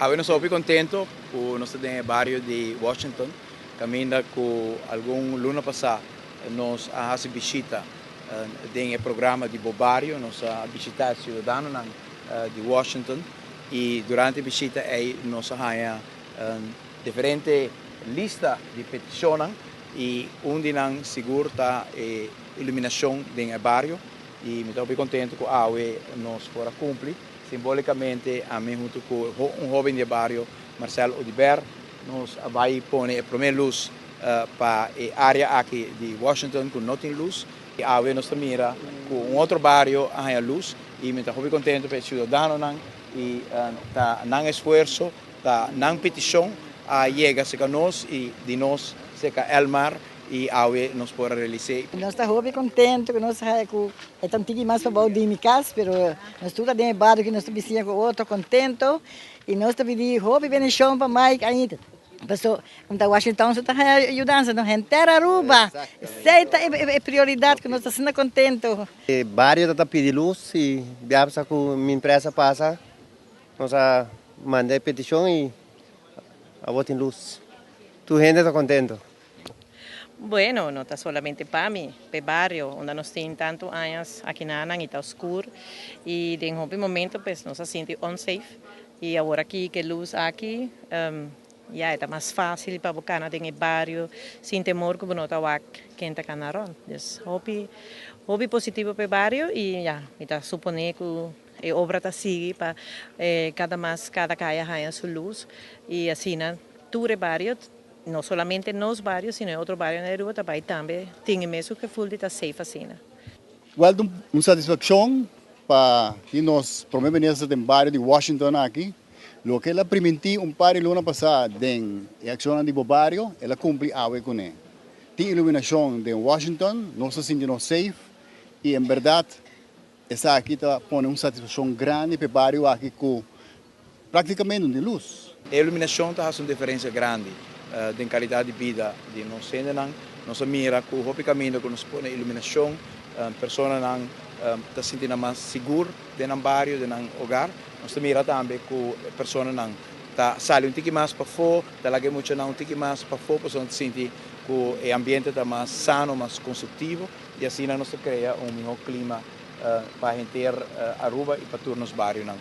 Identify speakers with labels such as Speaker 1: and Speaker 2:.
Speaker 1: Awe nos ta contento cu nos ta den bario di Washington, caminda cu algun luna pasa nos a haci bishita den programa di BoBario, nos a bishita ciudadano di Washington y durante e bishita ey nos a haya diferente lista di peticion y un di nan sigur ta e iluminacion den bario y mi ta contento cu awe nos por a cumpli simbolicamente. Ami hunto cu un hoben di bario, Marcel Odiber, nos a bay pone e prome luz pa e area aki di Washington cu no tin luz y awe nos mira cu un otro bario a luz y mi ta contento pa e ciudadano y ta nan esfuerso, ta nan peticion a yega cerca nos y di nos cerca Elmar y awe nos por realisa.
Speaker 2: Nos ta hopi contento cu nos cu ta un tiki mas pa di mi cas, pero nos tur den bario cu nos ta bisiña cu otro contento y nos ta pidi hopi bendicion pa Mike ainda. Paso, unda Washington ta yudansa, no henter Aruba. Esey ta e prioridad cu nos ta asina contento.
Speaker 3: E bario ta pidi luz y biaha cu mi empresa pasa, nos a manda peticion y a tin luz. Tur hende ta contento.
Speaker 4: Bueno, no ta solamente pa mi, pa bario, unda nos tin tanto aña aki na ta scur y den un momento pues nos ta sinti unsafe y awor aki cu luz aki ya ta mas facil pa bo cana den bario sin temor cu no ta wak ken ta cana rond. Dus hopi hopi positivo pa bario y ya, mi ta supone cu e obra ta sigui pa cada mas cada caya haya su luz y asina tur bario, no solamente nos bario, sino otro bario na Aruba tambe tambe tin mes gevoel di ta safe asina.
Speaker 5: Well, un satisfaccion pa nos prome minister di bario di Washington aki. Loke el a priminti un par di luna pasa den accion di bario, el a cumpli awe cu ne. Tin iluminacion di Washington, nos ta sinti safe y en berdad esaki ta pone un satisfaccion grandi pa e bario aki cu practicamente no tin luz.
Speaker 1: E iluminacion ta un diferencia grandi den calidad di bida di nos hendenan. Nos a mira cu hopi caminda cu nos pone iluminacion, personanan ta sinti mas sigur den e bario, den e hogar. Nos mira tambe cu personanan ta sali un tiki mas pafo, ta laga muchanan un tiki mas pafo, pa sinti cu e ambiente ta mas sano, mas constructivo y asina nos ta crea un miho clima pa henter Aruba y pa tur nos barionan.